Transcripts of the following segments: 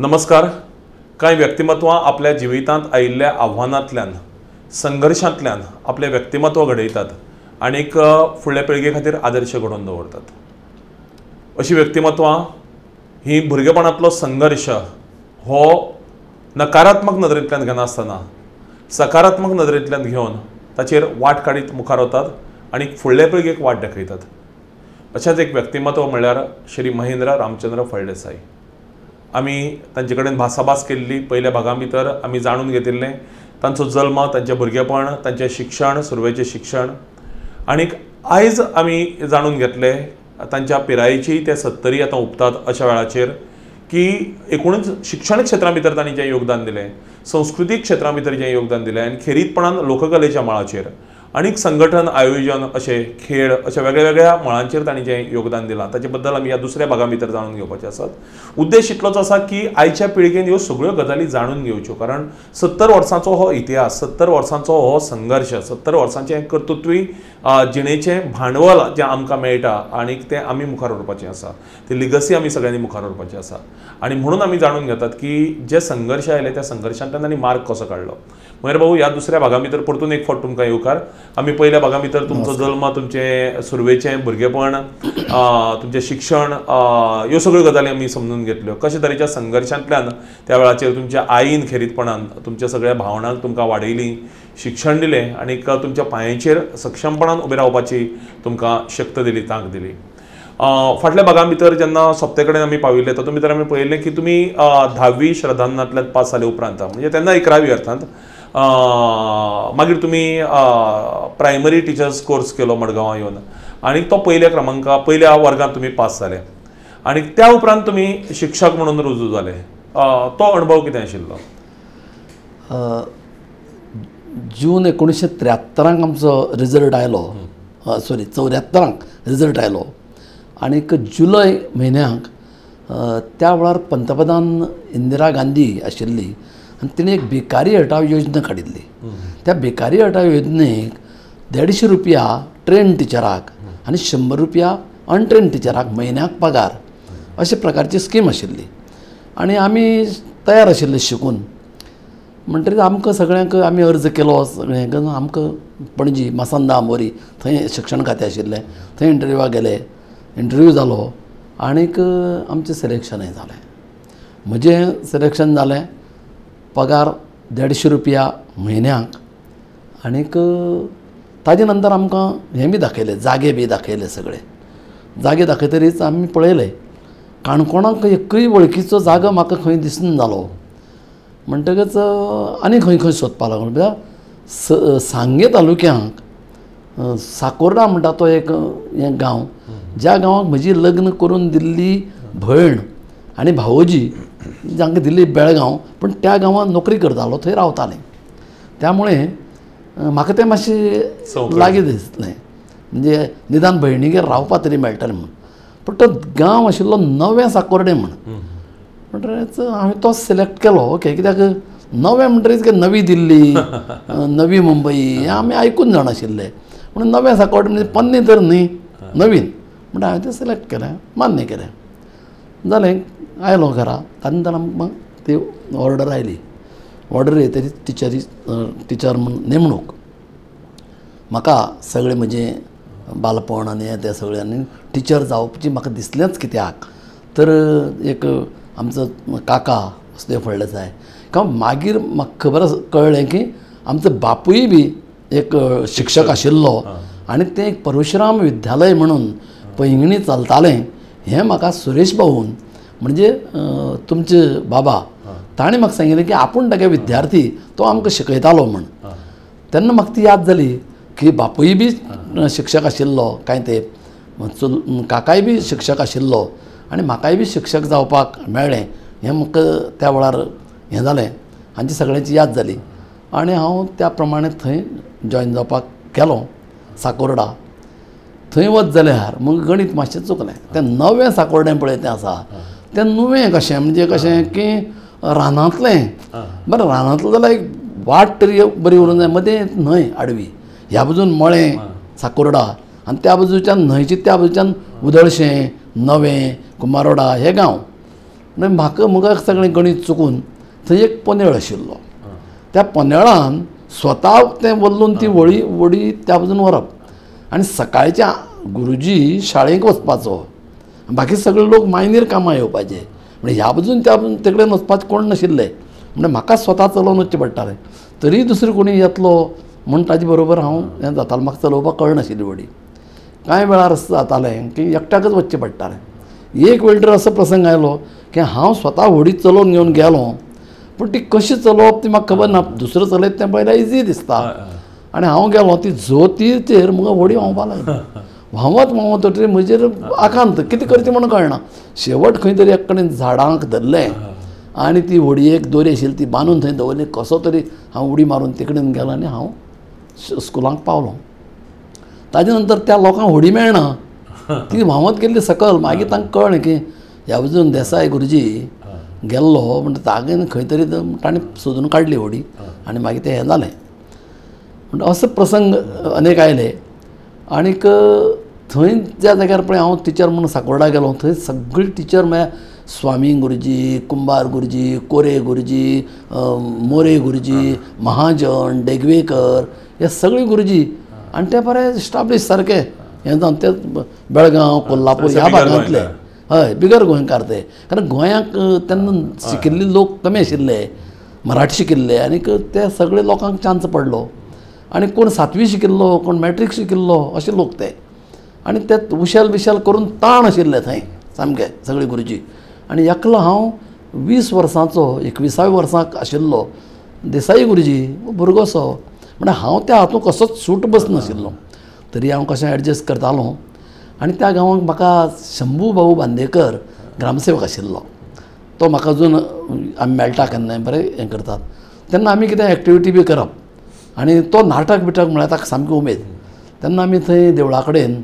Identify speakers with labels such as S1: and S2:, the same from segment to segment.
S1: नमस्कार. कांय व्यक्तिमत्वां आपल्या जिवितांत आयिल्ल्या आव्हानांतल्यान, संघर्शांतल्यान आपलें व्यक्तिमत्व घडयतात आनीक फुडल्या पिळगे खातीर आदर्श घडोवन दवरतात. अशीं व्यक्तिमत्वां ही भुरगेपणांतलो संघर्श हो नकारात्मक नदरेंतल्यान घेनासतना सकारात्मक नदरेंतल्यान घेवन ताचेर वाट काडीत मुखार वतात आनी फुडल्या पिळगेक वाट दाखयतात. अशेंच एक व्यक्तिमत्व म्हणल्यार श्री महेंद्र रामचंद्र फळदेसाई. आमी तांचे कडेन भासाभास केल्ली पयल्या भागां भितर आमी जाणून घेतिल्लें तांचो जल्म, तांचें भुरगेपण, तांचें शिक्षण, सुरवेचें शिक्षण. आनीक आयज आमी जाणून घेतले तांच्या पिरायेची ते 70 आतां हुपतात अशा वेळाचेर की एकूणच शिक्षण क्षेत्रां भितर तांणी जें योगदान दिलें, संस्कृतीक क्षेत्रां भितर जें योगदान दिलें आनी खेरीतपणान लोककलेच्या मळाचेर आनीक संघटन, आयोजन अशे खेळ अशा वेगळ्या वेगळ्या मळांचेर तांणी जें योगदान दिलां ताचे बद्दल आमी ह्या दुसऱ्या भागां भितर जाणून घेवपाचे आसात. उद्देश इतलोच आसा की आयच्या पिळगेन ह्यो सगळ्यो गजाली जाणून घेवच्यो, कारण 70 वर्सांचो हो इतिहास, 70 वर्सांचो हो संघर्श, 70 वर्सांचें कर्तृत्वी जिणेचें भांडवल जें आमकां मेळटा आनी तें आमी मुखार व्हरपाचें आसा, ती लिगसी आमी सगळ्यांनी मुखार व्हरपाची आसा. आनी म्हणून आमी जाणून घेतात की जे संघर्श आयले त्या संघर्शांतल्यान तांणी मार्ग कसो काडलो. महेर भाऊ, ह्या दुसऱ्या भागां भितर परतून एक फावट तुमकां येवकार. आमी पयल्या भागां भितर तुमचो जल्म, तुमचें सुरवेचें भुरगेपण, तुमचें शिक्षण, ह्यो सगळ्यो गजाली आमी समजून घेतल्यो. कशे तरेच्या संघर्शांतल्यान त्या वेळाचेर तुमच्या आईन खेरीतपणान तुमच्या सगळ्या भावनांक तुमकां वाडयलीं, शिक्षण दिलें आनी तुमच्या पांयांचेर सक्षमपणान उबें रावपाची तुमकां शक्त दिली, तांक दिली. फाटल्या भागां भितर जेन्ना सोंपते कडेन आमी पाविल्ले तातूंत भितर आमी पळयलें की तुमी 10वी श्रद्धांतल्यान पास जाले उपरांत, म्हणजे तेन्ना 11वी अर्थांत, मागीर तुमी प्रायमरी टिचर्स कोर्स केलो मडगांवां येवन आनी तो पयल्या क्रमांका, पयल्या वर्गांत तुमी पास जाले आनी त्या उपरांत तुमी शिक्षक म्हणून रुजू जाले. तो अणभव कितें आशिल्लो?
S2: जून 1973 आमचो रिजल्ट आयलो, सॉरी 74 रिजल्ट आयलो आनीक जुलय म्हयन्याक त्या वेळार पंतप्रधान इंदिरा गांधी आशिल्ली आनी तिणें एक बेकारी हटाव योजना काडिल्ली. त्या बेकारी हटाव योजनेक 150 रुपया ट्रेन टिचराक आनी 100 रुपया अनट्रेन टिचराक म्हयन्याक पगार अशे प्रकारची स्कीम आशिल्ली आनी आमी तयार आशिल्ले शिकून. म्हणटरीच आमकां सगळ्यांक आमी अर्ज केलो सगळ्यांक, आमकां पणजी मासांदा आंबोरी थंय शिक्षण खातें आशिल्लें, थंय इंटरव्यूवाक गेले, इंटरव्यू जालो आनीक आमचें सिलेक्शनय जालें. म्हजें सिलेक्शन जालें, पगार 150 रुपया म्हयन्याक. आनीक ताजे नंतर आमकां हें बी दाखयलें, जागे बी दाखयले, सगळे जागे दाखयतरीच आमी पळयले काणकोणाक एकूय वळखीचो जागो म्हाका खंय दिसना जालो. म्हणटकच आनी खंय खंय सोदपाक लागलो. म्हळ्यार सांगे तालुक्यांक साकोर्डा म्हणटा तो एक हें गांव, ज्या गांवाक म्हजी लग्न करून दिल्ली भयण आनी भावोजी जांकां दिल्ली बेळगांव, पूण त्या गांवांत नोकरी करतालो, थंय रावतालें. त्यामुळे म्हाका तें मातशें लागीं दिसलें, म्हणजे निदान भयणीगेर रावपा तरी मेळटलें म्हूण. पूण तो गांव आशिल्लो नवें साकोर्डे म्हूण, म्हणटकच हांवें तो सिलेक्ट केलो. ओके, कित्याक नवें म्हणटरीच नवी दिल्ली, नवी मुंबई हें आमी आयकून जाण आशिल्ले, म्हणून नवें साकोर्डे म्हणजे पोन्नें तर न्ही, नवीन म्हणटा हांवें तें सिलेक्ट केलें, मान्य केलें. जालें, आयलो घरा. ताजे नंतर आमकां ती ऑर्डर आयली. ऑर्डर येतरी टिचरी टिचर म्हूण नेमणूक. म्हाका सगळें म्हजें बालपण आनी हें तें सगळें आनी टिचर जावपाची म्हाका दिसलेंच कित्याक तर एक आमचो काका वसुदेव फळदेसाय, किंवा मागीर म्हाका खबर कळ्ळें की आमचो बापूय बी एक शिक्षक आशिल्लो आनी तें एक परशुराम विद्यालय म्हणून पैंगिणी चलतालें. हें म्हाका सुरेश भाऊन म्हणजे तुमचे बाबा ताणें म्हाका सांगिल्लें की आपूण तागे विद्यार्थी, तो आमकां शिकयतालो म्हूण. तेन्ना म्हाका ती याद जाली की बापूय बी शिक्षक आशिल्लो कांय तेंप, काकाय बी शिक्षक आशिल्लो आनी म्हाकाय बी शिक्षक जावपाक मेळ्ळें. हें म्हाका त्या वेळार हें जालें, हांची सगळ्यांची याद जाली आनी हांव त्या प्रमाणे थंय जॉयन जावपाक गेलो साकोर्डा. थंय वच जाल्यार मग गणीत मातशें चुकलें. तें नवें साकोर्डें पळय तें आसा, तें नुवें कशें म्हणजे कशें की रानांतलें. बरें, रानांतलें जाल्यार एक वाट तरी बरी उरूंक जाय, मदें न्हंय आडवी, ह्या बाजून मळें साकोर्डा आनी त्या बाजूच्यान न्हंयची त्या बाजूच्यान उदळशें, नवें, कुमारोडा हे गांव. म्हणून म्हाका मुखार सगळें गणीत चुकून थंय एक पोनेळ आशिल्लो, त्या पोनेळान स्वता तें वल्लून ती व्हडी व्हडी त्या बाजून व्हरप. आनी सकाळच्या गुरुजी शाळेक वचपाचो, बाकी सगळे लोक मायनीर कामां येवपाचे, म्हणजे ह्या बाजून त्या बाजून तेकडेन वचपाचें कोण नाशिल्ले. म्हणजे म्हाका स्वता चलोवन वचचें पडटालें. तरी दुसरो कोणी येतलो म्हूण ताजे बरोबर हांव हें जातालें. म्हाका चलोवपाक कळनाशिल्ली व्हडी. कांय वेळार अशें जातालें की एकट्याकच वचचें पडटालें. एक वेळ तर असो प्रसंग आयलो की हांव स्वता व्हडी चलोवन घेवन गेलो, पूण ती कशी चलोवप ती म्हाका खबर ना. दुसरो चलयत तें पळयल्यार इजी दिसता, आनी हांव गेलो ती जोतीचेर म्हाका व्हडी व्हांवपाक लागली. व्हांवत व्हांवत वतरी म्हजेर आकांत, कितें करचें म्हणून कळना. शेवट खंय तरी एक कडेन झाडांक धरलें आनी ती व्हडयेक दोरी आशिल्ली ती बांदून थंय दवरली. कसो तरी हांव उडी मारून तिकडेन गेलो आनी हांव स्कुलांक पावलो. ताजे नंतर त्या लोकांक व्हडी मेळना, ती व्हांवत गेल्ली सकल. मागीर तांकां कळ्ळें की ह्या बाजून देसाय गुरुजी गेल्लो, म्हणटा तागेन खंय तरी ताणें सोदून काडली व्हडी आनी मागीर तें हें जालें. म्हणटा असो प्रसंग अनेक आयले. आनीक थंय ज्या जाग्यार पळय हांव टिचर म्हणून साकोर्डा गेलो, थंय सगळी टिचर म्हळ्यार स्वामी गुरुजी, कुंभार गुरुजी, कोरे गुरुजी, मोरे गुरुजी, महाजन, डेगवेकर, हे सगळे गुरुजी आनी ते बरे इस्टाब्लीश सारके हें जावन ते बेळगांव, कोल्हापूर ह्या भागांतले. हय, बिगर गोंयकार ते, कारण गोंयाक तेन्ना शिकिल्ले लोक कमी आशिल्ले, मराठी शिकिल्ले, आनीक ते सगळे लोकांक चान्स पडलो. आनी कोण सातवी शिकिल्लो, कोण मॅट्रीक शिकिल्लो अशे लोक ते. आनी ते उशेल बिशेल करून ताण आशिल्ले थंय सामके सगळे गुरुजी. आनी एकलो हांव 20 वर्सांचो, 21व्या वर्साक आशिल्लो देसाई गुरुजी भुरगोसो, म्हणल्यार हांव त्या हातूंत कसोच सूट बसनाशिल्लो, तरी हांव कशें एडजस्ट करतालो. आनी त्या गांवांक म्हाका शंभू भाऊ बांदेकर ग्रामसेवक आशिल्लो, तो म्हाका अजून आमी मेळटा केन्नाय बरें हें करतात. तेन्ना आमी कितें एक्टिविटी बी करप आनी तो नाटक बिटक म्हळ्यार ताका सामकी उमेद. तेन्ना आमी थंय देवळा कडेन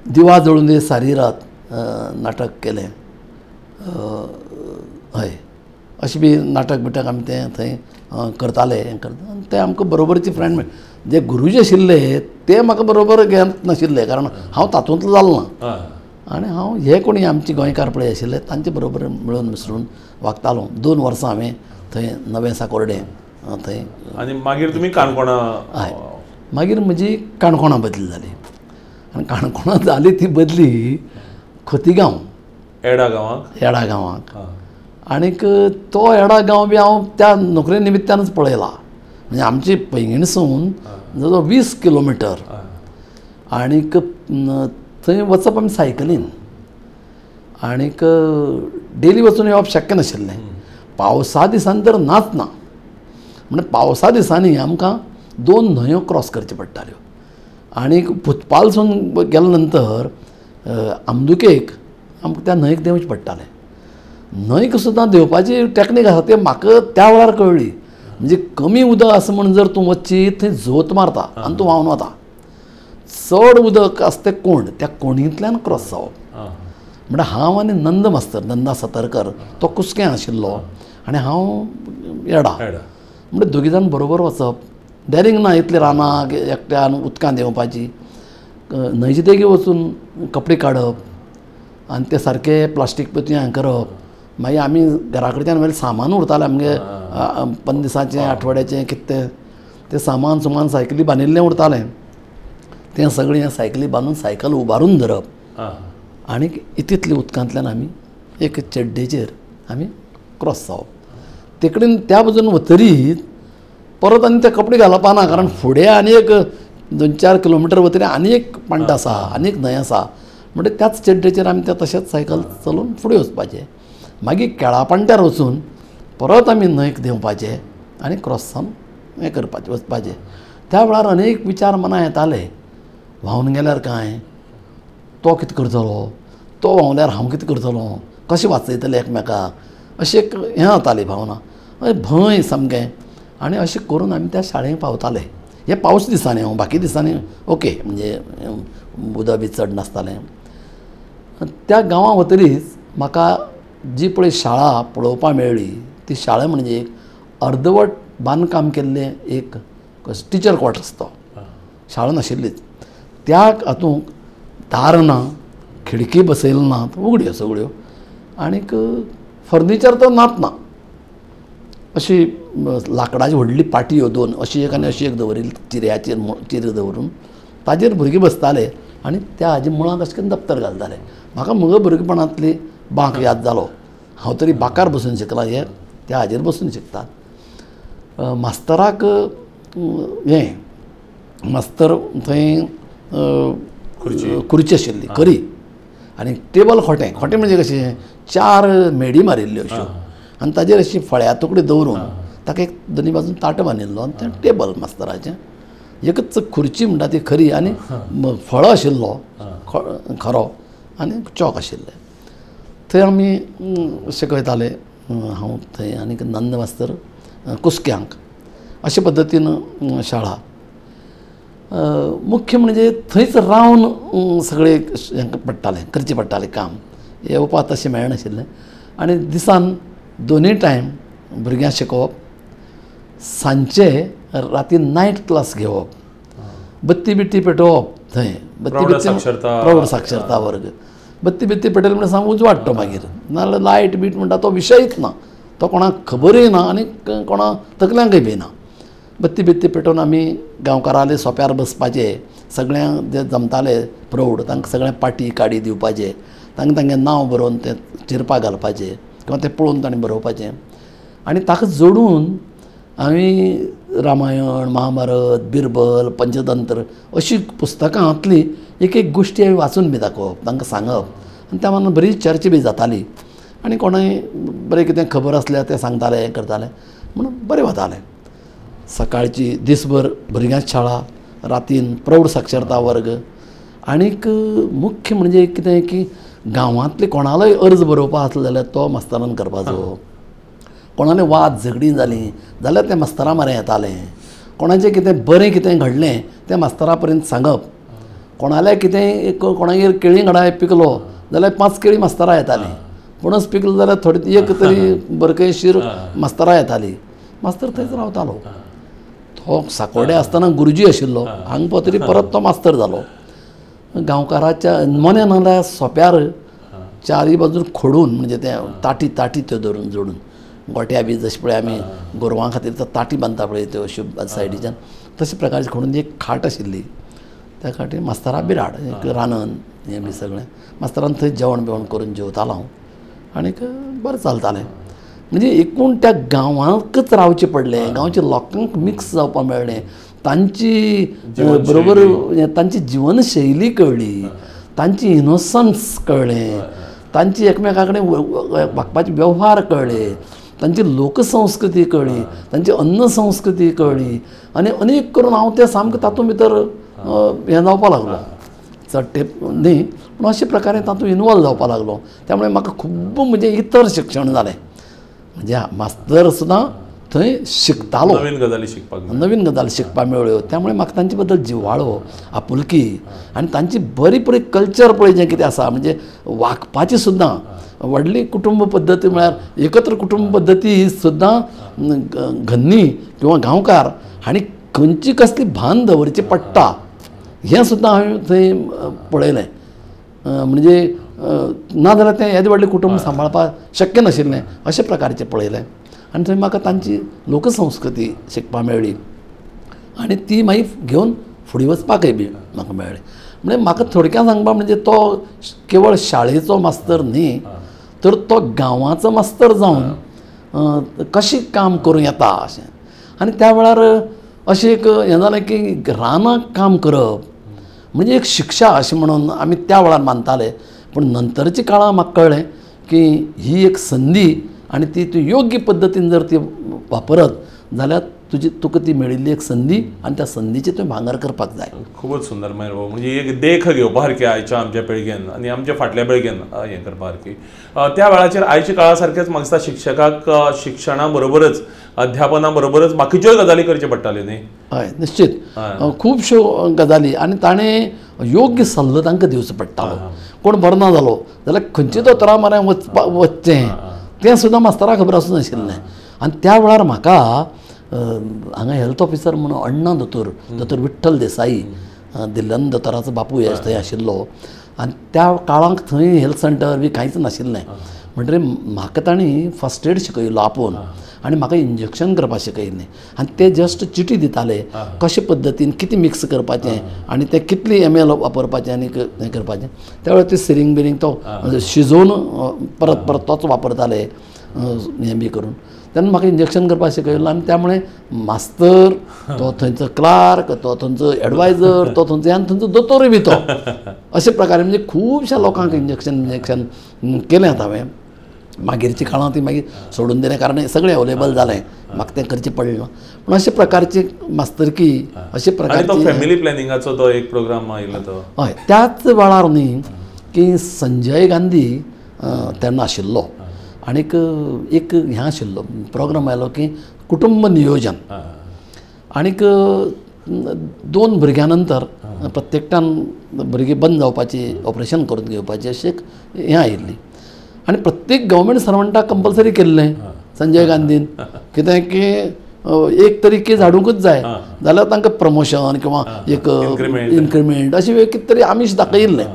S2: दिवा जळून दे सारी रात नाटक केलें. हय, अशें बी नाटक बिटक आमी तें थंय करताले, हें करता. आनी ते आमकां बरोबरची फ्रेंड मेळ्ळे. जे गुरुजी आशिल्ले ते म्हाका बरोबर घेत नाशिल्ले, कारण हांव तातूंतलो जालो ना. आनी हांव हे कोणी आमचे गोंयकार पळय आशिल्ले तांचे बरोबर मेळून मिसळून वागतालो. 2 वर्सां हांवें थंय नवें साकोर्डें थंय.
S1: आनी मागीर तुमी काणकोणा?
S2: हय, मागीर म्हजी काणकोणा बदली जाली. आनी काणकोणा जाली ती बदली खोतीगांव,
S1: एडा गांवाक.
S2: एडा गांवाक. आनीक तो एडा गांव बी हांव त्या नोकरे निमित्तानच पळयला. म्हणजे आमची पैंगीणसून जवळ 20 किलोमिटर. आनीक थंय वचप आमी सायकलीन, आनीक डेली वचून येवप शक्य नाशिल्लें. पावसा दिसांनी तर नाच ना, म्हणजे पावसा दिसांनी आमकां 2 न्हंयो क्रॉस करच्यो पडटाल्यो. आनीक भुतपालसून गेल्या नंतर आमदुकेक आमकां त्या न्हंयेक देंवचें पडटालें. न्हंयक सुद्दां देंवपाची टॅक्नीक आसा ते म्हाका त्या वेळार कळ्ळी. म्हणजे कमी उदक आसा म्हूण जर तूं वचशी थंय झोत मारता आनी तूं व्हांवन वता. चड उदक आसा तें कोंड, त्या कोंडींतल्यान क्रॉस जावप. म्हणल्यार हांव आनी नंद मास्तर, नंदा सतरकर, तो कुस्कें आशिल्लो आनी हांव एडा, म्हणजे दोगी जाण बरोबर वचप. डॅरिंग ना इतलें रानाक एकट्यान उदकांत देंवपाची. न्हंयचे देगे वचून कपडे काडप आनी ते सारके प्लास्टीक पोतयें हें करप. मागीर आमी घरा कडच्यान वयलें सामान उरतालें आमगे 15 दिसांचें, आठवड्याचें कितें तें सामान सुमान सायकली बांदिल्लें उरतालें. तें सगळें सायकली बांदून सायकल उबारून धरप आनी इतले उदकांतल्यान आमी एक चेड्डेचेर आमी क्रॉस जावप. तेकडेन त्या बाजून वतरीत परत आनी ते कपडे घालपा ना, कारण फुडें आनी एक 2-4 किलोमिटर वतरी आनी एक पांट आसा, आनी एक न्हंय आसा. म्हणजे त्याच चेड्डेचेर आमी ते तशेंच सायकल चलोवन फुडें वचपाचें. मागीर केळा पांट्यार वचून परत आमी न्हंयक देंवपाचें आनी क्रॉस जावन हें करपाचें, वचपाचें. त्या वेळार अनेक विचार मनां येताले, व्हांवन गेल्यार कांय, तो कितें करतलो, तो व्हांवल्यार हांव कितें करतलो, कशें वाचयतले एकमेकाक, अशें एक हें जाताली भावना, भंय सामकें. आनी अशें करून आमी त्या शाळेक पावताले. हे पावस दिसांनी, हांव बाकी दिसांनी ओके, म्हणजे उदक बी चड नासतालें. त्या गांवां वतरीच म्हाका जी पळय शाळा पळोवपाक मेळ्ळी ती शाळा म्हणजे एक अर्दवट बांदकाम केल्लें एक टिचर क्वॉर्टर्स, तो शाळा नाशिल्लीच. त्या हातूंत दार ना, खिडकी बसयली ना, उगड्यो सगळ्यो. आनीक फर्निचर तर नात ना, अशी लांकडाची व्हडली पाटी ह्यो दोन, अशी एक आनी अशी एक दवरिल्ली चिऱ्याचेर चिरे दवरून ताजेर भुरगीं बसताले आनी त्या हाजे मुळाक अशें करून दप्तर घालताले. म्हाका म्हजो भुरगेपणांतली बांक याद जालो. हांव तरी बांकार बसून शिकलां, हे त्या हाजेर बसून शिकतात. मास्तराक हें मास्तर थंय खुर्ची आशिल्ली खरी आनी टेबल खोटें, खोटें म्हणजे कशें 4 मेडी मारिल्ल्यो अश्यो आनी ताजेर अशी फळ्या तुकडे दवरून ताका एक दोनी बाजून ताटो बांदिल्लो आनी तें टेबल मास्तराचें. एकच खुर्ची म्हणटा ती खरी आनी फळो आशिल्लो खरो आनी चॉक आशिल्लें. थंय आमी शिकयताले हांव थंय आनी नंद मास्तर कुस्क्यांक. अशे पद्दतीन शाळा मुख्य म्हणजे थंयच रावन सगळें हेंकां पडटालें, करचें पडटालें काम, येवपाक तशें मेळनाशिल्लें. आनी दिसान दोनूय टायम भुरग्यांक शिकोवप, सांजचे राती नायट क्लास घेवप, बत्ती बिट्टी पेटोवप थंय, बत्ती बिट्टी प्रौढ साक्षरता वर्ग, बत्ती बित्ती पेटयली म्हणल्यार सामको उजवाड तो मागीर, नाजाल्यार लायट बीट म्हणटा तो विशयच ना, तो कोणाक खबरूय ना आनी कोणाक तकल्यांकय बी ना. बत्ती बित्ती पेटोवन आमी गांवकाराले सोप्यार बसपाचे, सगळ्यांक जे जमताले प्रौढ तांकां सगळ्यांक पाटी काडी दिवपाचे, तांकां तांगें नांव बरोवन तें चिरपाक घालपाचें किंवा तें पळोवन ताणें बरोवपाचें. आनी ताका जोडून आमी रामायण, महाभारत, बिरबल, पंचतंत्र अशी पुस्तकांतली एक एक गोश्टी हांवें वाचून बी दाखोवप, तांकां सांगप आनी त्या मानान बरी चर्चा बी जाताली आनी कोणाय बरें कितें खबर आसल्यार तें सांगताले, हें करताले म्हणून बरें वतालें. सकाळची दिसभर भुरग्यांक शाळा, रातीन प्रौढ साक्षरता वर्ग. आनीक मुख्य म्हणजे कितें की गांवांतले कोणालोय अर्ज बरोवपा आसलो जाल्यार तो मास्तरान करपाचो, कोणाले वाद झगडीं जालीं जाल्यार तें मास्तरा म्हऱ्यान येतालें, कोणाचें कितें बरें कितें घडलें तें मास्तरा पर्यंत सांगप, कोणालें कितें कोणागेर केळीं घडाय पिकलो जाल्यार 5 केळीं मास्तरा येतालीं, पणस पिकलो जाल्यार थोडी एक तरी बरकयशीर मास्तरा येताली. मास्तर थंयच रावतालो, तो साकोडे आसतना गुरुजी आशिल्लो, हांगा पावतरी परत तो मास्तर जालो. गांवकाराच्या मोन्या नाल्यार सोप्यार चारय बाजून खोडून म्हणजे तें ताटी ताटी त्यो धरून जोडून गोट्या बी जशें पळय आमी गोरवां खातीर तो ताटी बांदता पळय त्यो अश्यो सायडीच्यान तशे प्रकारचे खोडून एक खाट आशिल्ली, त्या खाटीर मास्तरा बिराड एक रानन हें बी सगळें मास्तरान थंय जेवण बिवण करून जेवतालो हांव आनीक बरें चलतालें. म्हणजे एकूण त्या गांवांकच रावचें पडलें, गांवच्या लोकांक मिक्स जावपाक मेळ्ळें, तांची बरोबर तांची जिवनशैली कळ्ळी, तांची इनोसन्स कळ्ळें, तांची एकमेकां कडेन वागपाचे वेव्हार कळ्ळे, तांची लोकसंस्कृती कळ्ळी, तांची अन्न संस्कृती कळ्ळी आनी अनेक करून हांव तें सामकें तातूंत भितर हें जावपाक लागलो, चड तेंप न्ही पूण अशे प्रकारे तातूंत इनवॉल्व जावपाक लागलो. त्यामुळे म्हाका खूब्ब म्हणजे इतर शिक्षण जालें, म्हणजे मास्तर सुद्दां थंय शिकतालो,
S1: नवीन गजाली शिकपाक,
S2: नवीन गजाली शिकपाक मेळ्ळ्यो. त्यामुळे म्हाका तांचे बद्दल जिवाळो, आपुलकी आनी तांची बरी पळय कल्चर पळय जें कितें आसा म्हणजे वागपाची सुद्दां व्हडली कुटुंब पद्दती म्हळ्यार एकत्र कुटुंब पद्दती ही सुद्दां घन्नी किंवा गांवकार हांणी खंयची कसली भान दवरची पडटा हें सुद्दां हांवें थंय पळयलें. म्हणजे ना जाल्यार तें येदें व्हडलें कुटुंब सांबाळपाक शक्य नाशिल्लें अशे प्रकारचें पळयलें आनी थंय म्हाका तांची लोकसंस्कृती शिकपाक मेळ्ळी आनी ती मागीर घेवन फुडें वचपाकय बी म्हाका मेळ्ळें. म्हणजे म्हाका थोडक्यात सांगपाक म्हणजे तो केवळ शाळेचो मास्तर न्ही तर तो गांवाचो मास्तर जावन कशें काम करूं येता अशें. आनी त्या वेळार अशें एक हें जालें की रानाक काम करप म्हणजे एक शिक्षा अशें म्हणून आमी त्या वेळार मानताले, पूण नंतरच्या काळार म्हाका कळ्ळें की ही एक संदी आनी ती तूं योग्य पद्दतीन जर ती वापरत जाल्यार तुजी तुका ती मेळिल्ली एक संदी आनी त्या संदीचें तुवें भांगर करपाक जाय.
S1: खूबच सुंदर महेंद्र भाऊ, म्हणजे एक देख घेवपा सारकी आयच्या आमच्या पिळगेन आनी आमच्या फाटल्या पिळगेन हें करपा सारकी. त्या वेळाचेर आयच्या काळा सारकेंच म्हाका दिसता शिक्षकाक शिक्षणा बरोबरच अध्यापना बरोबरच बाकीच्योय गजाली करच्यो पडटाल्यो न्ही?
S2: हय, निश्चित खुबश्यो गजाली आनी ताणें योग्य सल्लो तांकां दिवचो पडटालो. कोण बरो ना जालो जाल्यार खंयच्या दोतोरा म्हऱ्यान वचपा वचचें तें सुद्दां मास्तराक खबर आसूं नाशिल्लें. आनी त्या वेळार म्हाका हांगा हेल्थ ऑफिसर म्हणून अण्णा दोतोर, दोतोर विठ्ठल देसाई, दिल्लन दोतोराचो बापूय थंय आशिल्लो आनी त्या काळाक थंय हेल्थ सेंटर बी कांयच नाशिल्लें. म्हणटकीर म्हाका तांणी फर्स्ट एड शिकयलो आपोवन आनी म्हाका इंजेक्शन करपाक शिकयलें आनी ते जस्ट चिटी दिताले कशे पद्दतीन कितें मिक्स करपाचें आनी तें कितली एम एल वापरपाचें आनी हें करपाचें. त्या वेळार ते सिरींग बिरींग तो शिजोवन परत परत तोच वापरताले हें बी करून. तेन्ना म्हाका इंजेक्शन करपाक शिकयलो आनी त्यामुळे मास्तर तो थंयचो क्लार्क तो थंयचो एडवायजर तो थंयचो आनी थंयचो दोतोरूय बी तो अशे प्रकारे म्हणजे खुबश्या लोकांक इंजेक्शन इंजेक्शन केलें हांवें. मागीरच्या काळांत ती मागीर सोडून दिलें कारण सगळें अवेलेबल जालें म्हाका तें करचें पडलें ना. पूण अशे प्रकारची मास्तरकी अशे प्रकारची
S1: फॅमिली प्लॅनिंगाचो तो एक प्रोग्राम आयिल्लो तो.
S2: हय त्याच वेळार न्ही की संजय गांधी तेन्ना आशिल्लो आनीक एक हें आशिल्लो प्रोग्राम आयलो की कुटुंब नियोजन आनीक 2 भुरग्यां नंतर प्रत्येकट्यान भुरगीं बंद जावपाची ऑपरेशन करून घेवपाची अशी एक हें आयिल्ली आनी प्रत्येक गव्हर्मेंट सर्वंटाक कंपल्सरी केल्लें संजय गांधीन कितें की एक तरी केस हाडुंकूच जाय जाल्यार तांकां प्रमोशन किंवा एक इन्क्रिमेंट अशें कितें तरी आमीश दाखयिल्लें.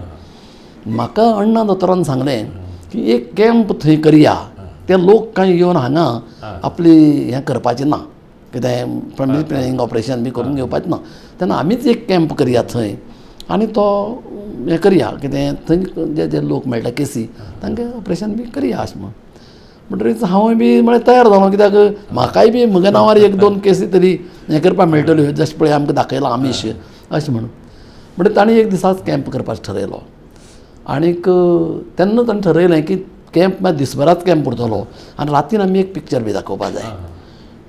S2: म्हाका अण्णा दोतोरान सांगलें की एक कॅम्प थंय करया ते लोक कांय येवन हांगा आपली हें करपाचें ना कितें फॅमिली प्लॅनिंग ऑपरेशन बी करून घेवपाचें ना तेन्ना आमीच एक कॅम्प करया थंय आनी तो हें करया कितें थंय जे जे लोक मेळटा केसी तांकां ऑपरेशन बी करया अशें म्हण. म्हणटकीच हांवूय बी म्हळ्यार तयार जालो कित्याक म्हाकाय बी म्हज्या नांवार 1-2 केसी तरी हें करपाक मेळटल्यो जशें पळय आमकां दाखयलां आमीश अशें म्हणून. म्हणटकीर तांणी एक दिसाच कॅम्प करपाचो ठरयलो आनीक तेन्ना ताणें ठरयलें की कॅम्प मागीर दिसभराच कॅम्प उरतलो आनी रातीन आमी एक पिक्चर बी दाखोवपा जाय.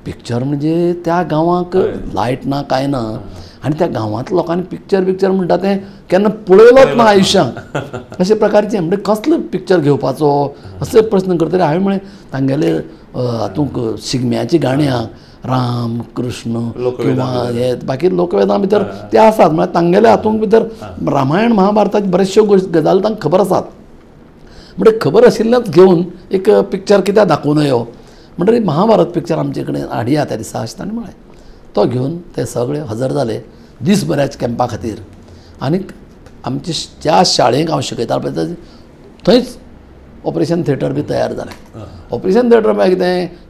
S2: पिक्चर म्हणजे त्या गांवांक लायट ना कांय ना आनी त्या गांवांतल्या लोकांनी पिक्चर बिक्चर म्हणटा तें केन्ना पळयलोच ना आयुश्यांत अशे प्रकारचें. म्हणजे कसलो पिक्चर घेवपाचो अशे प्रस्न करतले. हांवें म्हळें तांगेले हातूंक शिगम्याची गाण्यांक राम कृष्ण किंवा हे बाकी लोकवेदां भितर ते आसात म्हळ्यार तांगेल्या हातूंत भितर रामायण महाभारताची बऱ्याचश्यो गजाली तांकां खबर आसात. म्हणजे खबर आशिल्ल्याच घेवन एक पिक्चर कित्याक दाखोवं नयो म्हणटकीर महाभारत पिक्चर आमचे कडेन हाडया त्या दिसा अशें ताणें म्हळें. तो घेवन ते सगळे हजर जाले दीसभराच्या कॅम्पा खातीर आनीक आमचे ज्या शाळेक हांव शिकयतालो पळय थंयच ऑपरेशन थिएटर बी तयार जालें. ऑपरेशन थिएटर मागीर कितें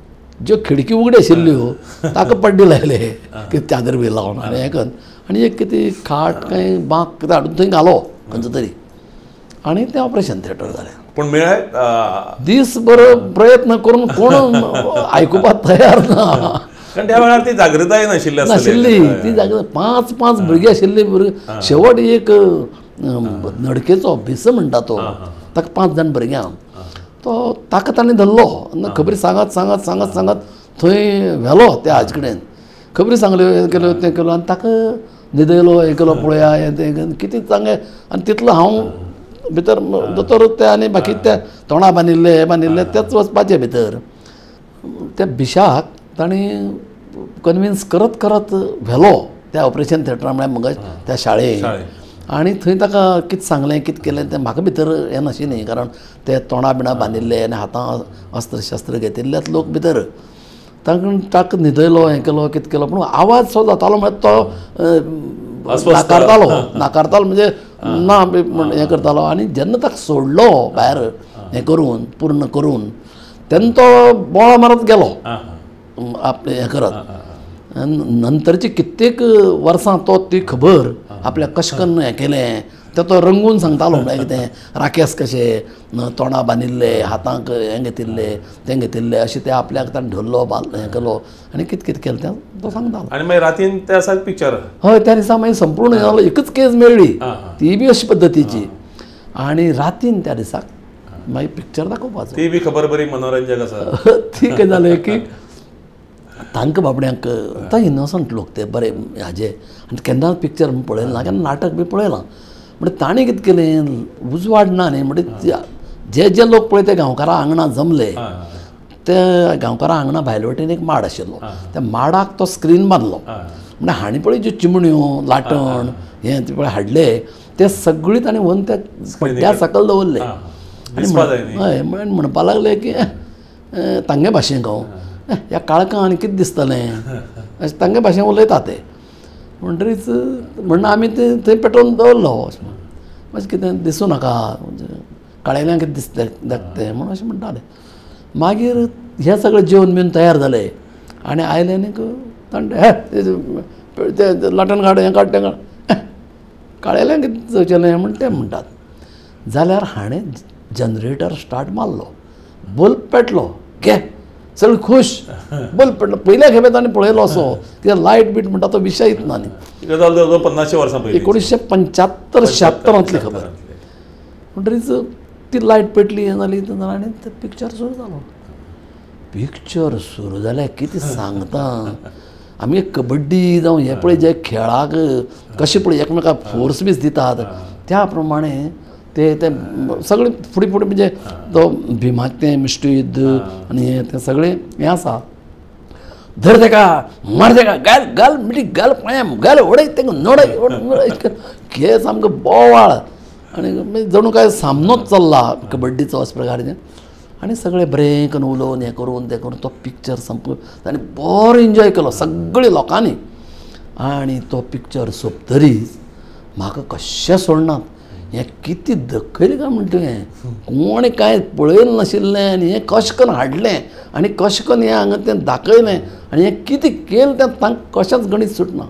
S2: ज्यो खिडकी उगड्यो आशिल्ल्यो ताका पड्डे लायले की चादर बी लावन आनी हें करून आनी एक कितें खाट कांय बांक कितें हाडून थंय घालो खंयचो तरी आनी तें ऑपरेशन थिएटर जालें.
S1: पूण मेळ्ळें
S2: दीसभर प्रयत्न करून कोण आयकुपाक तयार ना
S1: कारण त्या वेळार ती जागृताय नाशिल्ली
S2: नाशिल्ली ती जागृताय 5-5 भुरगीं आशिल्ली भुरगीं शेवट एक नडकेचो भिस म्हणटा तो ताका 5 जाण भुरग्यांक तो ताका ताणें धरलो खबरी सांगत सांगत सांगत सांगत थंय व्हेलो त्या हाजे कडेन खबरी सांगल्यो हें केल्यो तें केलो आनी ताका न्हिदयलो हें केलो पळया हें तें कितें सांगें आनी तितलो हांव भितर दोतोर ते आनी बाकी ते तोंडा बांदिल्ले हे बांदिल्ले तेच वचपाचे भितर. त्या भिशाक ताणें कन्विन्स करत करत व्हेलो त्या ऑपरेशन थिएटरा म्हळ्यार म्हज्या त्या शाळेक आनी थंय ताका कितें सांगलें कितें केलें तें म्हाका भितर हें नाशिल्लें कारण ते तोंडा बिणां बांदिल्ले आनी हातां अस्त्र शस्त्र घेतिल्लेच लोक भितर तांकां ताका न्हिदयलो हें केलो कितें केलो पूण आवाज सो जातालो म्हळ्यार तो नाकारतालो नाकारतालो म्हणजे ना हें करतालो. आनी जेन्ना ताका सोडलो भायर हें करून पूर्ण करून तेन्ना तो बोळा मारत गेलो आपलें हें करत. नंतरची कित्येक वर्सां तो ती खबर आपल्याक कशें करून हें केलें तें तो रंगून सांगतालो म्हळ्यार कितें राकेस कशे तोंडा बांदिल्ले हातांक हें घेतिल्ले तें घेतिल्ले अशें ते आपल्याक ताणें धरलो हें केलो आनी कितें कितें केलें तें तो सांगतालो.
S1: आनी मागीर रातीन ते आसा पिक्चर
S2: हय त्या दिसा मागीर संपूर्ण एकच केस मेळ्ळी ती बी अशी पद्दतीची आनी रातीन त्या दिसाक मागीर पिक्चर दाखोवपाचो.
S1: ती बी खबर बरी मनोरंजक आसा.
S2: ती कितें जालें की तांकां बाबड्यांक आतां इनोसंट लोक ते बरे हाजे आनी केन्नाच पिक्चर पळयलें ना केन्ना नाटक बी पळयलां म्हणजे ताणें कितें केलें उजवाड ना न्ही म्हणजे जे जे लोक पळय ते गांवकारा आंगणां जमले ते गांवकारा आंगणा भायले वटेन एक माड आशिल्लो त्या माडाक तो स्क्रीन बांदलो म्हणजे हांणी पळय ज्यो चिमण्यो लाटण हें ते पळय हाडले ते सगळीं ताणें व्हरून त्या पड्ड्या सकयल दवरले आनी हय म्हणपाक लागले की तांगे भाशेन हांव ह्या काळखां आनी कितें दिसतलें अशें तांगे भाशेन उलयता ते. म्हणटरीच म्हणून आमी ते थंय पेटोवन दवरलो अशें म्हण मातशें कितें दिसूं नाका काळेल्यांक कितें दिसता दाखते म्हणून अशें म्हणटाले. मागीर हें सगळें जेवन बिवन तयार जालें आनी आयलें आनीक ताणें हे तें लाटन काड हें काड तें काड काळेल्यांक कितें जावचेलें म्हण तें म्हणटात. जाल्यार हाणें जनरेटर स्टार्ट मारलो, बल्ब पेटलो, घे सगळें खूश. बल्ब पेटलो पयल्या खेपे ताणें पळयलो असो कित्याक लायट बीट म्हणटा तो विशयच ना न्ही.
S1: 50 वर्सां पयलीं
S2: 1975 76 खबर. म्हणटरीच ती लायट पेटली हें जाली तें जालें आनी तें पिक्चर सुरू जालो. पिक्चर सुरू जाल्यार कितें सांगता, आमी कबड्डी जावं हें पळय जे खेळाक कशें पळय एकमेकाक फोर्स बीस दितात त्या प्रमाणे ते ते सगळें फुडें फुडें म्हणजे तो भीमाचें मुष्टियुद्ध आनी हें तें सगळें हें आसा. धर तेका मार तेका घाल घाल मिटी घाल पांयां घाल उडय तेका नडय खेळ सामको बोवाळ आनी जणू काय सामनोच चल्ला कबड्डीचो अशा प्रकारचें. आनी सगळें बरें करून उलोवन हें करून तें करून तो पिक्चर संपलो आनी बरो एन्जॉय केलो सगळ्या लोकांनी. आनी तो पिक्चर सोंपतरीच म्हाका कशें सोडनात, हें कितें दखयलें काय म्हणटा तुवें, कोणें कांय पळयलें नाशिल्लें आनी हें कशें करून हाडलें आनी कशें करून हें हांगा तें दाखयलें आनी हें कितें केलें तें तांकां कशेंच गणीत सुटना.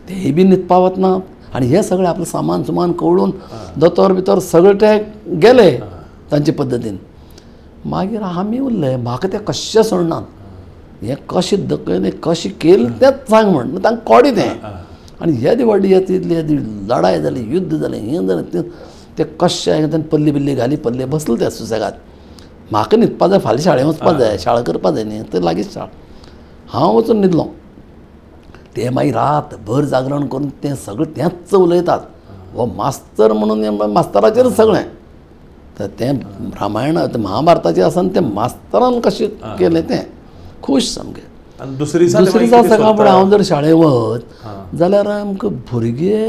S2: तेय बी न्हिदपा वचनात आनी हें सगळें आपलें सामान सुमान कवळून दोतोर बितोर सगळें ते गेले तांचे पद्दतीन. मागीर आमी उरले, म्हाका तें कशें सोडनात, हें कशें दखयलें कशें केलें तेंच सांग म्हण तांकां कोडी तें. आनी येदी व्हडली येदी येदी लडाय जाली, युद्ध जालें, हें जालें तें तें कशें ताणें पल्ली बिल्ली घाली, पल्ले बसले ते सुसेगाद. म्हाका न्हिदपा जाय, फाल्यां शाळेंत वचपा जाय, शाळा करपा जाय न्ही, थंय लागींच शाळा. हांव वचून न्हिदलो. ते मागीर रातभर जागरण करून तें सगळें तेंच उलयतात. हो मास्तर म्हणून मास्तराचेरच सगळें तर तें रामायण महाभारताचें आसा आनी तें मास्तरान कशें केलें तें खूश सामकें.
S1: दुसरी
S2: सकाळ फुडें हांव जर शाळेंत वच जाल्यार आमकां भुरगे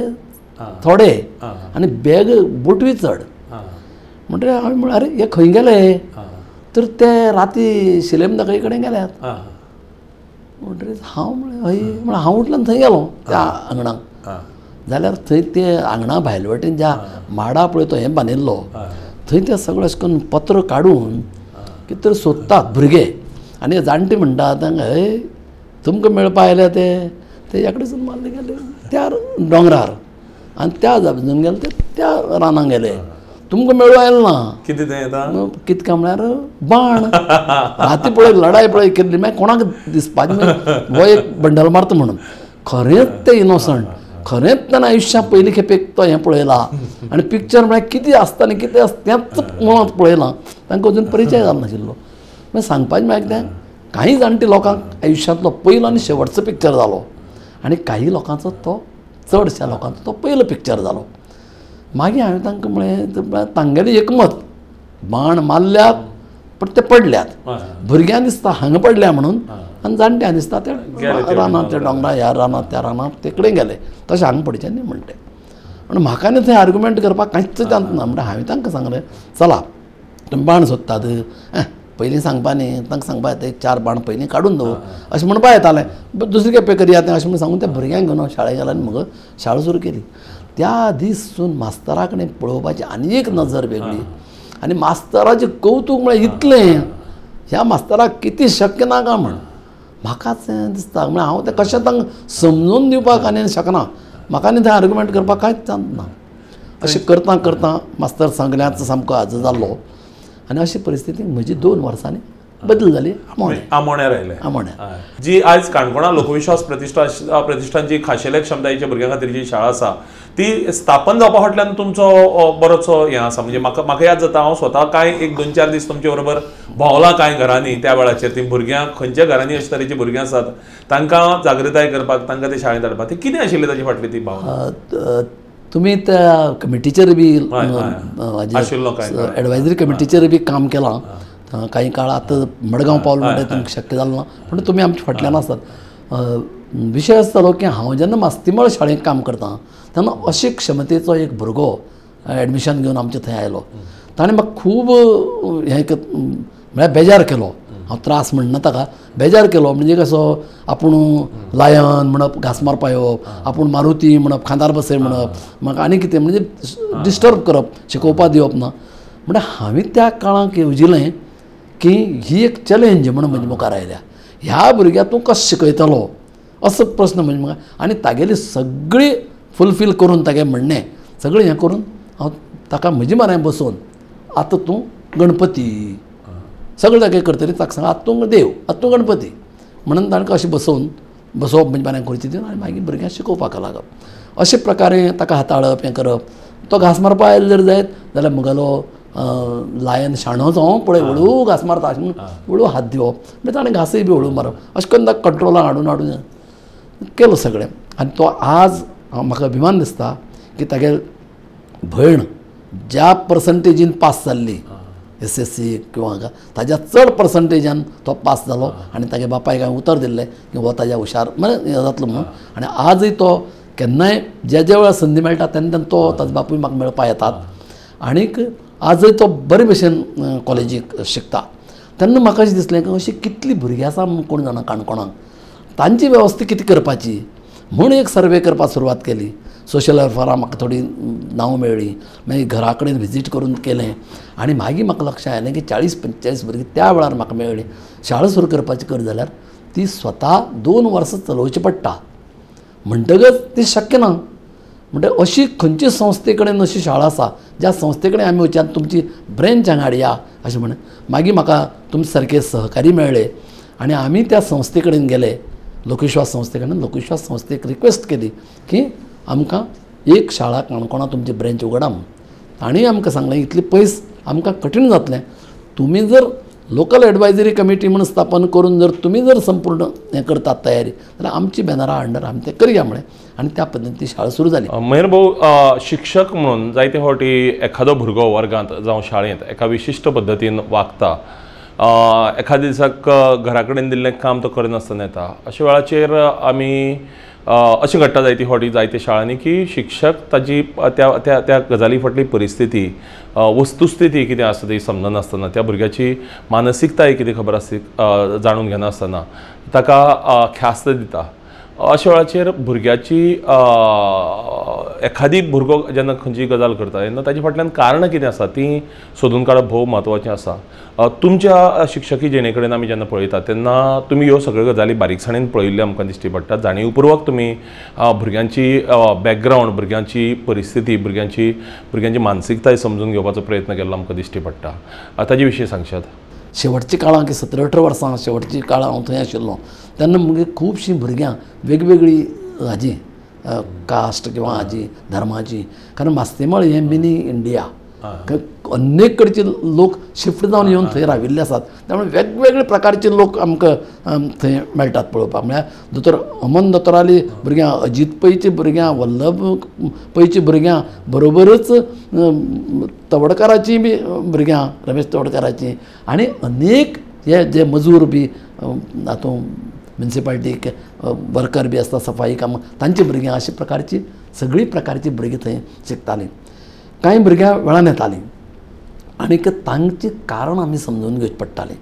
S2: थोडे आनी बॅग बोटवी चड. म्हणटकीर हांवें म्हणलें अरे हे खंय गेले, तर ते राती शिलेम दाखय कडेन गेल्यात. म्हणटकीर हांव म्हणलें हय, म्हणल्यार हांव उठलो आनी थंय गेलो त्या आंगणाक. जाल्यार थंय ते आंगणा भायले वटेन ज्या माडा पळय तो हें बांदिल्लो थंय ते सगळें अशें करून पत्र काडून कितें तरी सोदतात भुरगे. आनी जाणटे म्हणटा तांकां हय तुमकां मेळपा आयल्या ते ते ह्या मारले गेले त्या दोंगरार आनी त्या जाबजून गेले ते त्या रानांक गेले, तुमकां मेळूं आयलें ना.
S1: कितें तें आतां
S2: कितें काय म्हळ्यार बाण. राती पळय लडाय पळय केल्ली, मागीर कोणाक दिसपाचें हो एक बंडल मारता म्हणून. खरेंच तें इनोसंट, खरेंच ताणें आयुश्यांत पयली खेपेक तो हें पळयला आनी पिक्चर म्हळ्यार कितें आसता आनी कितें आसता तेंच मुळांत पळयलां, तांकां अजून परिचय जालो नाशिल्लो. मागीर सांगपाचें म्हळ्यार कितें, कांय जाणटे लोकांक आयुश्यांतलो पयलो आनी शेवटचो पिक्चर जालो आनी काही लोकांचो तो चडश्या लोकांचो तो पयलो पिक्चर जालो. मागीर हांवें तांकां म्हळें तांगेलें एकमत, बाण मारल्यात पण ते पडल्यात, भुरग्यांक दिसता हांगा पडल्या म्हणून आनी जाणट्यांक दिसता ते रानांत त्या दोंगरा ह्या रानांत त्या रानांत ते कडेन गेले, तशें हांगा पडचें न्ही म्हणटे. पूण म्हाका न्ही थंय आर्ग्युमेंट करपाक कांयच चान्स ना. म्हणटा हांवें तांकां सांगलें चला तुमी बाण सोदतात, पयलीं सांगपा न्ही, तांकां सांगपा येता एक 4 बाण पयलीं काडून दवर अशें म्हणपा येतालें, दुसरी खेपे करया तें अशें म्हूण सांगून त्या भुरग्यांक घेवन हांव शाळेक गेलो आनी म्हगो शाळा सुरू केली. त्या दीस सून मास्तरा कडेन पळोवपाची आनी एक नजर वेगळी आनी मास्तराचें कौतूक म्हळ्यार इतलें, ह्या मास्तराक कितें शक्य ना काय म्हण म्हाकाच दिसता. म्हळ्यार हांव तें कशें तांकां समजून दिवपाक आनी शकना, म्हाका आनी थंय आर्ग्युमेंट करपाक कांयच चान्स ना. अशें करता करता मास्तर सगल्यांचो सामको आजो जाल्लो आनी अशी परिस्थिती म्हजी 2 वर्सांनी बदल जाली.
S1: आमोण्यार आयले.
S2: आमोण्यार
S1: जी आयज काणकोणा लोकविश्वास प्रतिष्ठानची खाशेल्या क्षमतायेच्या भुरग्यां खातीर जी शाळा आसा ती स्थापन जावपा फाटल्यान तुमचो बरोचो हें आसा. म्हणजे म्हाका याद जाता हांव स्वता कांय एक 2-4 दीस तुमचे बरोबर भोंवला कांय घरांनी त्या वेळाचेर, ती भुरग्यां खंयच्या घरांनी अशे तरेची भुरगीं आसात तांकां जागृताय करपाक, तांकां ते शाळेंत हाडपाक, ती कितें आशिल्ली ताची फाटली ती भावना?
S2: तुमी त्या कमिटीचेर बी एडवायजरी कमिटीचेर बी काम केलां काही काळ. आतां मडगांव पावल म्हणल्यार तुमकां शक्य जालें ना, पूण तुमी आमच्या फाटल्यान आसात. विशय आसतालो की हांव जेन्ना मास्तीमळ शाळेंत काम करता तेन्ना अशी क्षमतेचो एक भुरगो एडमिशन घेवन आमचे थंय आयलो. ताणें म्हाका खूब हें म्हळ्यार बेजार केलो, हांव त्रास म्हणना ताका, बेजार केलो. म्हणजे कसो आपूण लायन म्हणप, घांस मारपा येवप, आपूण मारुती म्हणप, खांदार बसय म्हणप, म्हाका आनी कितें म्हणजे डिस्टर्ब करप, शिकोवपा दिवप ना. म्हणटा हांवें त्या काळाक येवजिलें की ही एक चॅलेंज म्हण म्हजे मुखार आयल्या, ह्या भुरग्याक तूं कसो शिकयतलो असो प्रस्न म्हजे मुखार, आनी तागेली सगळी फुलफील करून तागेलें म्हणणें सगळें हें करून हांव ताका म्हजे म्हऱ्यान बसोवन आतां तूं गणपती सगळें तागेलें करतली ताका सांग आतां तूं देव आतां तूं गणपती म्हणून तांकां अशें बसोवन बसोवप म्हणजे म्हऱ्यान खुर्ची दिवन आनी मागीर भुरग्यांक शिकोवपाक लागप. अशे प्रकारे ताका हाताळप हें करप. तो घांस मारपा आयलो जर जायत जाल्यार म्हगेलो लायन शाणो जावं पळय हळू घांस मारता अशें म्हणून हळू हात दिवप, मागीर ताणें घांसूय बी हळू मारप, अशें करून ताका कंट्रोलान हाडून हाडून केलो सगळें. आनी तो आज म्हाका अभिमान दिसता की तागेली भयण ज्या पर्संटेजीन पास जाल्ली एस एस सी किंवा ताज्या चड पर्संटेजान तो पास जालो आनी तागे बापायक हांवें उतर दिल्लें की हो ताज्या हुशार म्हणजे हें जातलो म्हणून. आनी आजूय तो केन्नाय ज्या ज्या वेळार संदी मेळटा तेन्ना तेन्ना तो ताजो बापूय म्हाका मेळपाक येतात आनीक आजूय तो बरे भशेन कॉलेजीक शिकता. तेन्ना म्हाका अशें दिसलें की अशीं कितलीं भुरगीं आसा म्हूण कोण जाणा काणकोणाक, तांची वेवस्था कितें करपाची म्हूण एक सर्वे करपाक सुरवात केली. सोशल वेलफेराक म्हाका थोडीं नांवां मेळ्ळीं, मागीर घरा कडेन विजीट करून केलें आनी मागीर म्हाका लक्षांत आयलें की 40-45 भुरगीं त्या वेळार म्हाका मेळ्ळीं. शाळा सुरू करपाची कर जाल्यार ती स्वता 2 वर्सां चलोवची पडटा, म्हणटकच ती शक्य ना. म्हणटकच अशी खंयची संस्थे कडेन अशी शाळा आसा ज्या संस्थे कडेन आमी वचून तुमची ब्रेंच हांगा हाडया अशें म्हण मागीर म्हाका तुमचे सारके सहकारी मेळ्ळे आनी आमी त्या संस्थे कडेन गेले, लोकविश्वास संस्थे कडेन. लोकविश्वास संस्थेक रिक्वेस्ट केली की आमकां एक शाळा काणकोणा तुमची ब्रेंच उगडा म्हूण. तांणी आमकां सांगलें इतलें पयस आमकां कठीण जातलें, तुमी जर लोकल एडवायजरी कमिटी म्हूण स्थापन करून जर तुमी जर संपूर्ण हें करतात तयारी जाल्यार आमची बॅनरा अंडर आमी तें करया म्हळें आनी त्या पद्दतीन ती शाळा सुरू जाली.
S1: महेंद्र भाऊ, शिक्षक म्हणून जायते फावटी एखादो भुरगो वर्गांत जावं शाळेंत एका विशिश्ट पद्दतीन वागता, एखाद्या दिसाक घरा कडेन दिल्लें काम तो करनासतना येता, अशा वेळाचेर आमी अशें घडटा जायते फावटी जायते शाळांनी की शिक्षक ताजी त्या त्या त्या गजाली फाटली परिस्थिती वस्तुस्थिती कितें आसा ती समजनासतना, त्या भुरग्याची मानसिकताय कितें खबर आसता जाणून घेनासतना ताका ख्यास्त दिता. अशा वेळाचेर भुरग्याची एखादी भुरगो जेन्ना खंयची गजाल करता तेन्ना ताजे फाटल्यान कारणां कितें आसा तीं सोदून काडप भोव म्हत्वाचें आसा. तुमच्या शिक्षकी जिणे कडेन आमी जेन्ना पळयतात तेन्ना तुमी ह्यो सगळ्यो गजाली बारीकसाणेन पळयिल्ल्यो आमकां दिश्टी पडटा. जाणीवपूर्वक तुमी भुरग्यांची बॅकग्रावंड, भुरग्यांची परिस्थिती, भुरग्यांची मानसिकताय समजून घेवपाचो प्रयत्न केल्लो आमकां दिश्टी पडटा. ताजे विशीं सांगशात?
S2: शेवटच्या काळांत 17-18 वर्सां शेवटच्या काळांत हांव थंय आशिल्लो तेन्ना म्हगे खुबशीं भुरग्यां वेगवेगळी हाजी कास्ट किंवा हाजी धर्माची, कारण मास्तेमळ हें मिनी इंडिया, अनेक कडचे लोक शिफ्ट जावन येवन थंय राविल्ले आसात, त्यामुळे वेगवेगळे प्रकारचे लोक आमकां थंय मेळटात पळोवपाक. म्हळ्यार दोतोर अमन दोतोराली भुरग्यां, अजीत पैची भुरग्यां, वल्लभ पैची भुरग्यां, बरोबरच तवडकाराची बी भुरग्यां, रमेश तवडकाराची, आनी अनेक हे जे मजूर बी हातूंत म्युनिसिपालिटीक वर्कर बी आसता सफाई कामां तांची भुरग्यां, अशा प्रकारची सगळीं प्रकारची भुरगीं थंय शिकतालीं. कांय भुरग्यां वेळान येतालीं आनीक तांची कारणां आमी समजून घेवचीं पडटालीं.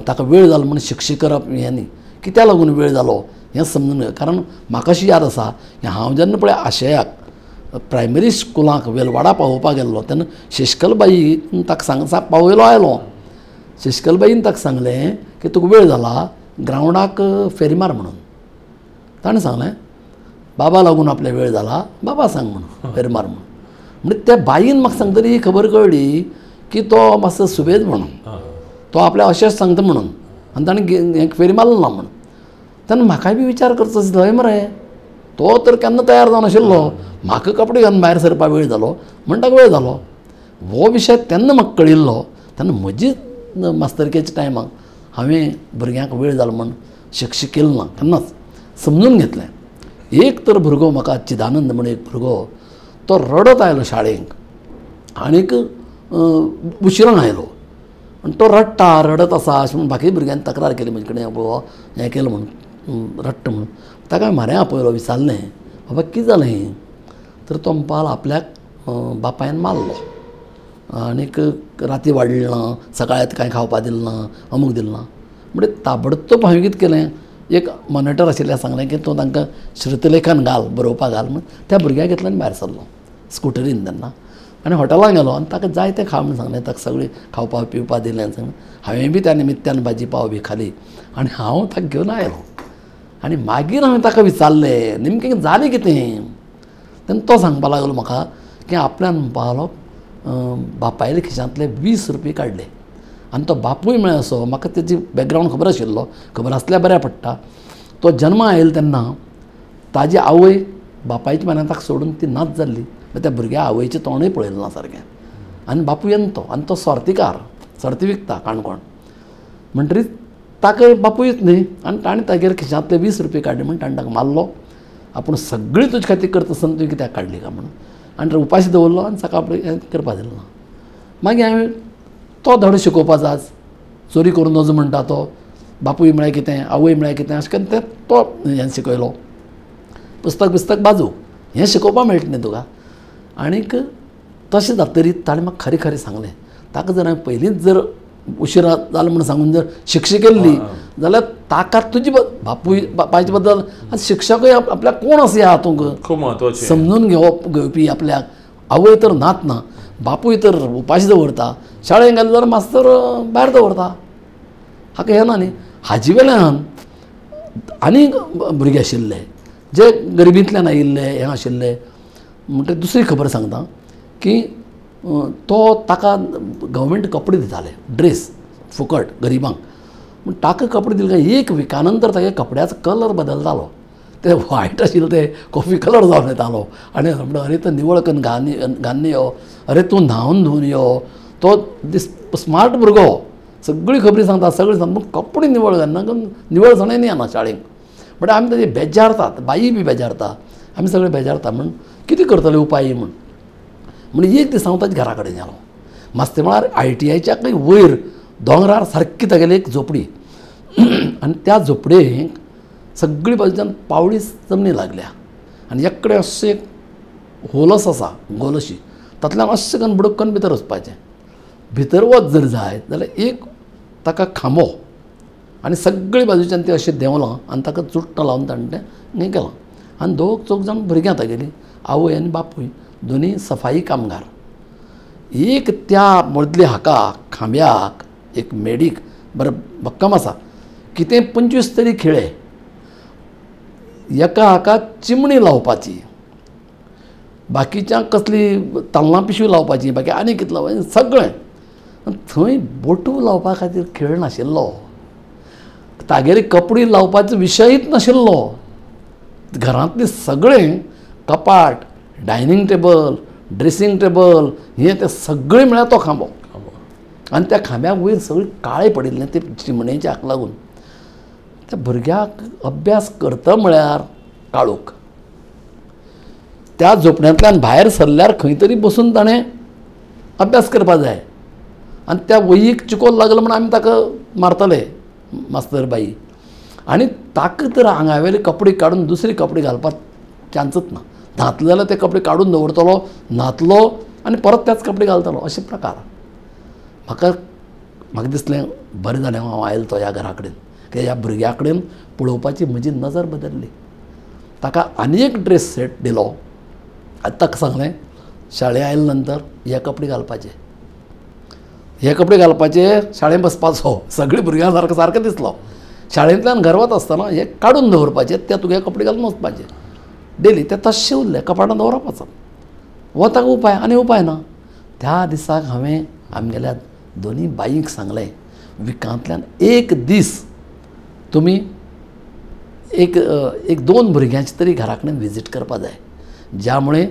S2: ताका वेळ जालो म्हूण शिक्षा करप हें न्ही, कित्याक लागून वेळ जालो हें समजून घेवप. कारण म्हाका अशी याद आसा की हांव जेन्ना पळय आशयाक प्रायमरी स्कुलाक वेलवाडा पावोवपाक गेल्लो तेन्ना शेशकलबाई ताका सांग पावयलो आयलो, शेशकलबाईन ताका सांगलें की तुका वेळ जाला ग्रावंडाक फेरी मार म्हणून. ताणें सांगलें बाबा लागून आपल्या वेळ जाला, बाबा सांग म्हणून फेरी मार म्हणून. म्हणजे त्या बाईन म्हाका सांगतरी ही खबर कळ्ळी की तो मातसो सुबेज म्हणून, तो आपल्या अशेंच सांगता म्हणून, आनी ताणें फेरी मारलो ना म्हणून. तेन्ना म्हाकाय बी विचार करचो दिसलो, हय मरे तो तर केन्ना तयार जावन आशिल्लो, म्हाका कपडे घालून भायर सरपाक वेळ जालो म्हण ताका वेळ जालो. हो विशय तेन्ना म्हाका कळिल्लो. तेन्ना म्हजी मास्तरकेच्या टायमाक हांवें भुरग्यांक वेळ जालो म्हण शिक्षा केली ना, केन्नाच समजून घेतलें. एक तर भुरगो म्हाका चिदानंद म्हण एक भुरगो, तो रडत आयलो शाळेक आनीक उशिरान आयलो आनी तो रडटा रडत आसा अशें म्हूण बाकी भुरग्यांनी तक्रार केली म्हजे कडेन, हें केलें म्हणून रडटा म्हणून. ताका हांवें म्हऱ्यान आपयलो, विचारलें बाबा कितें जालें हें, तर तो म्हणपाक आपल्याक बापायन मारलो आनीक राती वाडलें ना, सकाळी कांय खावपाक दिलें ना, अमूक दिलें ना. म्हणजे ताबडतोब हांवें कितें केलें, एक मॉनिटर आशिल्ल्या सांगलें की तूं तांकां श्रुतलेखन घाल, बरोवपाक घाल म्हूण. त्या भुरग्याक घेतलो आनी भायर सरलो स्कुटरीन. तेन्ना आनी हॉटेलान गेलो आनी ताका जाय तें खा म्हूण सांगलें. ताका सगळें खावपा पिवपा दिलें आनी सांगलें. हांवें बी त्या निमित्त्यान भाजी पाव बी खाली आनी हांव ताका घेवन आयलो. आनी मागीर हांवें ताका विचारलें नेमकें जालें कितें. तेन्ना तो सांगपाक लागलो म्हाका की आपल्यान म्हणपा लागलो बापायले खिशांतले 20 रुपये काडले आनी तो बापूय म्हळ्यार असो म्हाका तेजी बॅकग्रावंड खबर आशिल्लो, खबर आसल्यार बऱ्या पडटा. तो जन्मा आयलो तेन्ना ताजी आवय बापायच्या म्हऱ्यांत ताका सोडून ती नाच जाल्ली. त्या भुरग्या आवयचें तोंडूय पळयलें ना सारकें. आनी बापूय आनी तो, आनी तो सोर्तीकार, सोर्ती विकता काणकोण. म्हणटरीच ताका बापूयच न्ही आनी ताणें तागेर खिशांतले 20 रुपये काडले म्हूण ताणें ताका मारलो. आपूण सगळीं तुजे खातीर करता आसतना तुवें कित्याक काडली काय म्हणून आनी उपाशी दवरलो आनी सकाळ फुडें करपा दिलें ना. मागीर हांवें तो धडो शिकोवपाचो आज चोरी करूं नजो म्हणटा तो, बापूय म्हळ्यार कितें, आवय म्हळ्यार कितें, अशें करून तें तो हें शिकयलो. पुस्तक बिस्तक बाजू हें शिकोवपाक मेळटा न्ही तुका. आनीक तशें जातरीत ताणें म्हाका खरें खरें सांगलें. ताका जर हांवें पयलींच जर उशिरा जालो म्हूण सांगून जर शिक्षा केल्ली जाल्यार ताका तुजी बापूय बापायचे बद्दल शिक्षकूय आपल्याक कोण आसा ह्या हातूंक
S1: खूब म्हत्वाचें
S2: समजून घेवप घेवपी. आपल्याक आवय तर नात ना, बापूय तर उपाशी दवरता, शाळेंत गेले जाल्यार मास्तर भायर दवरता, हाका हें ना न्ही. हाजे वेल्यान आनीक भुरगे आशिल्ले जे गरिबींतल्यान आयिल्ले हें आशिल्ले. म्हणटकीर दुसरी खबर सांगता की तो ताका गव्हर्मेंट कपडे दिताले, ड्रेस फुकट गरिबांक. पूण ताका कपडे दिले काय एक विका नंतर तागे कपड्याचो कलर बदलतालो. ते व्हायट आशिल्ले ते कॉफी कलर जावन येतालो. आनी म्हणटा अरे तो निवळ करून घालून यो, अरे तूं न्हावन धुवन यो. तो दीस स्मार्ट भुरगो, सगळी खबरी सांगता, सगळें सांगता, पूण कपडे निवळ घालना, निवळसाणेन येना शाळेक. बट आमी ताजे बेजारतात, बाई बी बेजारता, आमी सगळे बेजारता म्हूण कितें करतले उपाय म्हूण. म्हण एक दीस हांव ताच्या घरा कडेन गेलो. मास्ते म्हळ्यार ITIच्या खंय वयर दोंगरार सारकी तागेली एक झोपडी आनी त्या झोपडेक सगळी बाजूच्यान पावळी जमनी लागल्या आनी एक कडेन अशें एक होलस आसा, गोल अशी, तातूंतल्यान अशें करून बुडूक करून भितर वचपाचें. भितर वच जर जायत जाल्यार एक ताका खांबो आनी सगळी बाजूच्यान तें अशें देंवलां आनी ताका चुट्टां लावन ताणें तें हें केलां. आनी दोग चौग जाण भुरग्यां तागेलीं, आवय आनी बापूय दोनी सफाई कामगार. एक त्या मदल्या हाका खांब्याक एक मेडीक बरें भक्कम आसा, कितें 25 तरी खिळे, एका हाका चिमणी लावपाची, बाकीच्यांक कसली तांदळां पिशवी लावपाची, बाकी आनी कितें लावपाचें सगळें. थंय बोटू लावपा खातीर खेळ नाशिल्लो, तागेले कपडे लावपाचो विशयच नाशिल्लो. घरांतलें सगळें कपाट, डायनींग टेबल, ड्रेसींग टेबल, हें तें सगळें म्हळ्यार तो खांबो. आनी त्या खांब्याक वयर सगळें काळें पडिल्लें ते चिमणेच्या हाका लागून. त्या भुरग्याक अभ्यास करता म्हळ्यार काळोख. त्या झोपड्यांतल्यान भायर सरल्यार खंय तरी बसून ताणें अभ्यास करपा जाय. आनी त्या वयीक चिकोल लागलो म्हूण आमी ताका मारतले मास्तर बाई. आनी ताका तर आंगावेले कपडे काडून दुसरे कपडे घालपाक चान्सच ना. न्हातलो जाल्यार ते कपडे काडून दवरतलो, न्हातलो आनी परत त्याच कपडे घालतलो, अशे प्रकार. म्हाका म्हाका दिसलें बरें जालें हांव आयलो तो ह्या घरा कडेन, कित्याक ह्या भुरग्या कडेन पळोवपाची म्हजी नजर बदल्ली. ताका आनी एक ड्रेस सेट दिलो आनी ताका सांगलें शाळे आयले नंतर हे कपडे घालपाचे, हे कपडे घालपाचे, शाळेंत बसपाचो, सगळीं भुरग्यां सारको सारको दिसलो. शाळेंतल्यान घर वता आसतना हे काडून दवरपाचे, ते तुगे कपडे घालून वचपाचे डेली, ते तश्शे उरले कपाटान दवरपाचो. हो ताका उपाय आनी उपाय ना. त्या दिसाक हांवें आमगेल्या दोनी बाईंक सांगलें विकांतल्यान एक दीस तुमी एक एक दोन भुरग्यांची तरी घरा कडेन विजीट करपा जाय, ज्यामुळे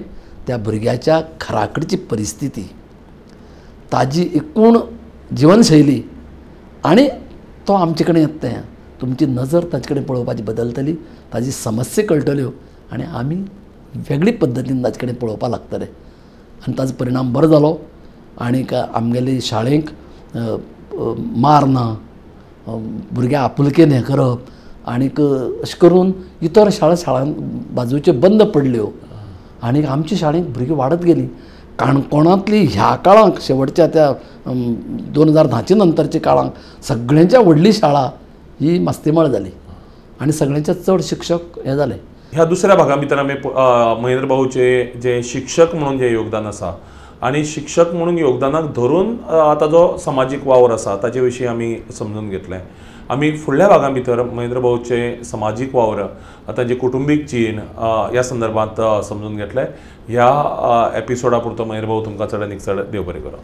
S2: त्या भुरग्याच्या घरा कडची परिस्थिती, ताजी एकूण जिवनशैली आनी तो आमचे कडेन येता तें तुमची नजर ताचे कडेन पळोवपाची बदलतली, ताजी समस्या कळटल्यो आनी आमी वेगळी पद्दतीन ताचे कडेन पळोवपाक लागतले. आनी ताजो परिणाम बरो जालो. आनीक आमगेले शाळेंक मार ना, भुरग्यां आपुलकेन हें करप आनीक अशें करून इतर शाळा शाळां बाजूच्यो बंद पडल्यो आनी आमच्या शाळेंत भुरगीं वाडत गेलीं. काणकोणांतली ह्या काळांत शेवटच्या त्या 2010च्या नंतरच्या काळांत सगळ्यांच्या व्हडली शाळा ही मास्तीमाळ जाली आनी सगळ्यांच्या चड शिक्षक हे जाले.
S1: ह्या दुसऱ्या भागा भितर आमी महेंद्र भाऊचे जे शिक्षक म्हणून जे योगदान आसा, आनी शिक्षक म्हणून योगदानाक धरून ताजो समाजीक वावर आसा ताजे विशीं आमी समजून घेतलें. आमी फुडल्या भागां भितर महेंद्र भाऊचे समाजीक वावर, तांची कुटुंबीक जीण ह्या संदर्भांत समजून घेतले. ह्या एपिसोडा पुरतो महेंद्र भाऊ तुमकां चड आनीक चड देव बरें करूं.